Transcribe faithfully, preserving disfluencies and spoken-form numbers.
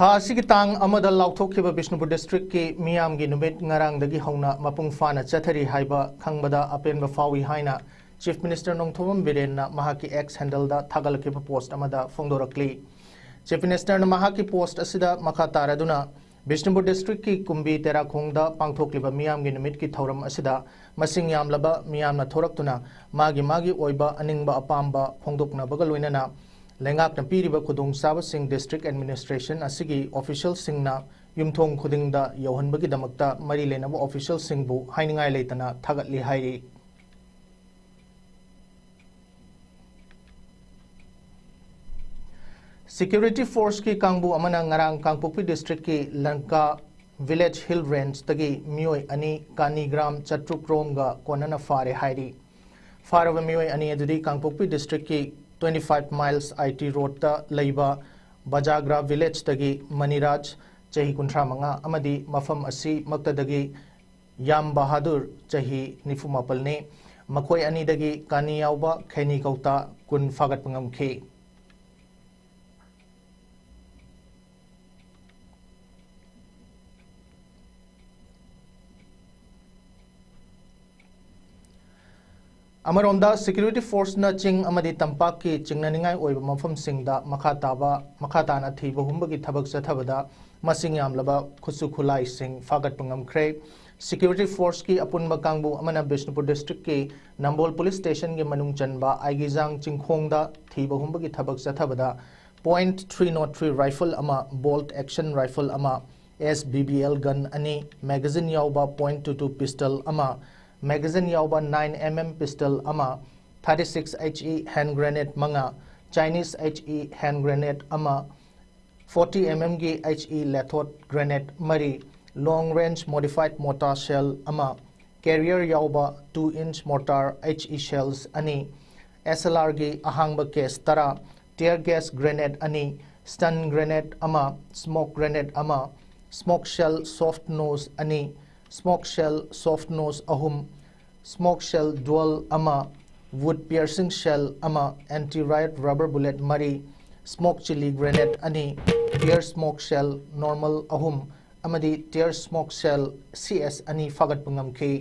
ꯊꯥ ꯑꯁꯤꯒꯤ ꯇꯥꯡ ꯑꯃꯗ ꯂꯥꯎꯊꯣꯛꯈꯤꯕ ꯕꯤꯁꯅꯨꯄꯨꯔ ꯗꯤꯁꯇ꯭ꯔꯤꯛꯀꯤ ꯃꯤꯌꯥꯝꯒꯤ ꯅꯨꯃꯤꯠ ꯉꯔꯥꯡꯗꯒꯤ ꯍꯧꯅ ꯃꯄꯨꯡ ꯐꯥꯅ ꯆꯠꯊꯔꯤ ꯍꯥꯏꯕ ꯈꯪꯕꯗ ꯑꯄꯦꯟꯕ ꯐꯥꯎꯏ ꯍꯥꯏꯅ ꯆꯤꯐ ꯃꯤꯅꯤꯁꯇꯔ ꯅꯣꯡꯊꯣꯝꯕꯝ ꯕꯤꯔꯦꯟꯅ ꯃꯍꯥꯛꯀꯤ ꯑꯦꯛꯁ ꯍꯦꯟꯗꯜꯗ ꯊꯥꯒꯠꯂꯛꯈꯤꯕ ꯄꯣꯁꯠ ꯑꯃꯗ ꯐꯣꯡꯗꯣꯔꯛꯂꯤ꯫ ꯆꯤꯐ ꯃꯤꯅꯤꯁꯇꯔꯅ ꯃꯍꯥꯛꯀꯤ ꯄꯣꯁꯠ ꯑꯁꯤꯗ ꯃꯈꯥ ꯇꯥꯔꯗꯨꯅ, ꯕꯤꯁꯅꯨꯄꯨꯔ ꯗꯤꯁꯇ꯭ꯔꯤꯛꯀꯤ ꯀꯨꯝꯕꯤ ꯇꯦꯔꯥꯈꯣꯡꯗ ꯄꯥꯡꯊꯣꯛꯂꯤꯕ ꯃꯤꯌꯥꯝꯒꯤ ꯅꯨꯃꯤꯠꯀꯤ ꯊꯧꯔꯝ ꯑꯁꯤꯗ ꯃꯁꯤꯡ ꯌꯥꯝꯂꯕ ꯃꯤꯌꯥꯝꯅ ꯊꯣꯔꯛꯇꯨꯅ ꯃꯥꯒꯤ ꯃꯥꯒꯤ ꯑꯣꯏꯕ ꯑꯅꯤꯡꯕ ꯑꯄꯥꯝꯕ ꯐꯣꯡꯗꯣꯛꯅꯕꯒ ꯂꯣꯏꯅꯅ ꯂꯩꯉꯥꯛꯅ ꯄꯤꯔꯤꯕ ꯈꯨꯗꯣꯡꯆꯥꯕꯁꯤꯡ ꯗꯤꯁꯇ꯭ꯔꯤꯛ ꯑꯦꯗꯃꯤꯅꯤꯁꯇ꯭ꯔꯦꯁꯟ ꯑꯁꯤꯒꯤ ꯑꯣꯐꯤꯁꯤꯌꯦꯜꯁꯤꯡꯅ ꯌꯨꯝꯊꯣꯡ ꯈꯨꯗꯤꯡꯗ ꯌꯧꯍꯟꯕꯒꯤꯗꯃꯛꯇ ꯃꯔꯤ ꯂꯩꯅꯕ ꯑꯣꯐꯤꯁꯤꯌꯦꯜꯁꯤꯡꯕꯨ ꯍꯥꯏꯅꯤꯡꯉꯥꯏ ꯂꯩꯇꯅ ꯊꯥꯒꯠꯂꯤ ꯍꯥꯏꯔꯤ꯫ ꯁꯦꯀ꯭ꯌꯨꯔꯤꯇꯤ ꯐꯣꯔꯁꯀꯤ ꯀꯥꯡꯕꯨ ꯑꯃꯅ ꯉꯔꯥꯡ ꯀꯥꯡꯄꯣꯛꯄꯤ ꯗꯤꯁꯇ꯭ꯔꯤꯛꯀꯤ ꯂꯪꯀꯥ ꯚꯤꯂꯦꯖ ꯍꯤꯜ ꯔꯦꯟꯖꯇꯒꯤ ꯃꯤꯑꯣꯏ ꯑꯅꯤ ꯀꯥꯅꯤ ꯒ꯭ꯔꯥꯝ ꯆꯥꯇ꯭ꯔꯨꯛ ꯔꯣꯝꯒ ꯀꯣꯟꯅꯅ ꯐꯥꯔꯦ ꯍꯥꯏꯔꯤ꯫ ꯐꯥꯔꯕ ꯃꯤꯑꯣꯏ ꯑꯅꯤ ꯑꯗꯨꯗꯤ ꯀꯥꯡꯄꯣꯛꯄꯤ ꯗꯤꯁꯇ꯭ꯔꯤꯛꯀꯤ twenty five miles I T roadꯇ ꯂꯩꯕ ꯕꯖꯥꯒ꯭ꯔꯥ ꯚꯤꯂꯦꯖꯇꯒꯤ ꯃꯅꯤꯔꯥꯖ, ꯆꯍꯤ ꯀꯨꯟꯊ꯭ꯔꯥ ꯃꯉꯥ, ꯑꯃꯗꯤ ꯃꯐꯝ ꯑꯁꯤꯃꯛꯇꯗꯒꯤ ꯌꯥꯝ ꯕꯍꯥꯗꯨꯔ, ꯆꯍꯤ ꯅꯤꯐꯨ ꯃꯥꯄꯜꯅꯤ꯫ ꯃꯈꯣꯏ ꯑꯅꯤꯗꯒꯤ ꯀꯥꯅꯤ ꯌꯥꯎꯕ ꯈꯩꯅꯤ ꯀꯧꯇꯥ ꯀꯨꯟ ꯐꯥꯒꯠꯄ ꯉꯝꯈꯤ꯫ ꯑꯃꯔꯣꯝꯗ, ꯁꯦꯀ꯭ꯌꯨꯔꯤꯇꯤ ꯐꯣꯔꯁꯅ ꯆꯤꯡ ꯑꯃꯗꯤ ꯇꯝꯄꯥꯛꯀꯤ ꯆꯤꯡꯅꯅꯤꯡꯉꯥꯏ ꯑꯣꯏꯕ ꯃꯐꯝꯁꯤꯡꯗ ꯃꯈꯥ ꯇꯥꯕ, ꯃꯈꯥ ꯇꯥꯅ ꯊꯤꯕ ꯍꯨꯝꯕꯒꯤ ꯊꯕꯛ ꯆꯠꯊꯕꯗ ꯃꯁꯤꯡ ꯌꯥꯝꯂꯕ ꯈꯨꯠꯁꯨ ꯈꯨꯠꯂꯥꯏꯁꯤꯡ ꯐꯥꯒꯠꯄ ꯉꯝꯈ꯭ꯔꯦ꯫ ꯁꯦꯀ꯭ꯌꯨꯔꯤꯇꯤ ꯐꯣꯔꯁꯀꯤ ꯑꯄꯨꯟꯕ ꯀꯥꯡꯕꯨ ꯑꯃꯅ ꯕꯤꯁꯅꯨꯄꯨꯔ ꯗꯤꯁꯇ꯭ꯔꯤꯛꯀꯤ ꯅꯝꯕꯣꯜ ꯄꯨꯂꯤꯁ ꯁ꯭ꯇꯦꯁꯟꯒꯤ ꯃꯅꯨꯡ ꯆꯟꯕ ꯑꯥꯏꯒꯤꯖꯥꯡ ꯆꯤꯡꯈꯣꯡꯗ ꯊꯤꯕ ꯍꯨꯝꯕꯒꯤ ꯊꯕꯛ ꯆꯠꯊꯕꯗ point three not three rifle ꯑꯃ, bolt action rifle ꯑꯃ, S B B L gun ꯑꯅꯤ, magazine ꯌꯥꯎꯕ point two two pistol ꯑꯃ, magazine ꯌꯥꯎꯕ nine M M pistol ꯑꯃ, thirty six H E hand grenade ꯃꯉꯥ, Chinese H E hand grenade ꯑꯃ, forty M M ꯒꯤ H E lethot grenade ꯃꯔꯤ, long range modified mortar shell ꯑꯃ, carrier ꯌꯥꯎꯕ two inch mortar H E shells ꯑꯅꯤ, S L R ꯒꯤ ꯑꯍꯥꯡꯕ case ꯇꯔꯥ, tear gas grenade ꯑꯅꯤ, stun grenade ꯑꯃ, smoke grenade ꯑꯃ, smoke shell soft nose ꯑꯅꯤ, smoke shell soft nose ꯑꯍꯨꯝ, smoke shell dual ꯑꯃ, wood piercing shell ꯑꯃ, anti riot rubber bullet ꯃꯔꯤ, smoke chili grenade ꯑꯅꯤ, tear smoke shell normal ꯑꯍꯨꯝ ꯑꯃꯗꯤ tear smoke shell C S ꯑꯅꯤ ꯐꯥꯒꯠꯄ ꯉꯝꯈꯤ꯫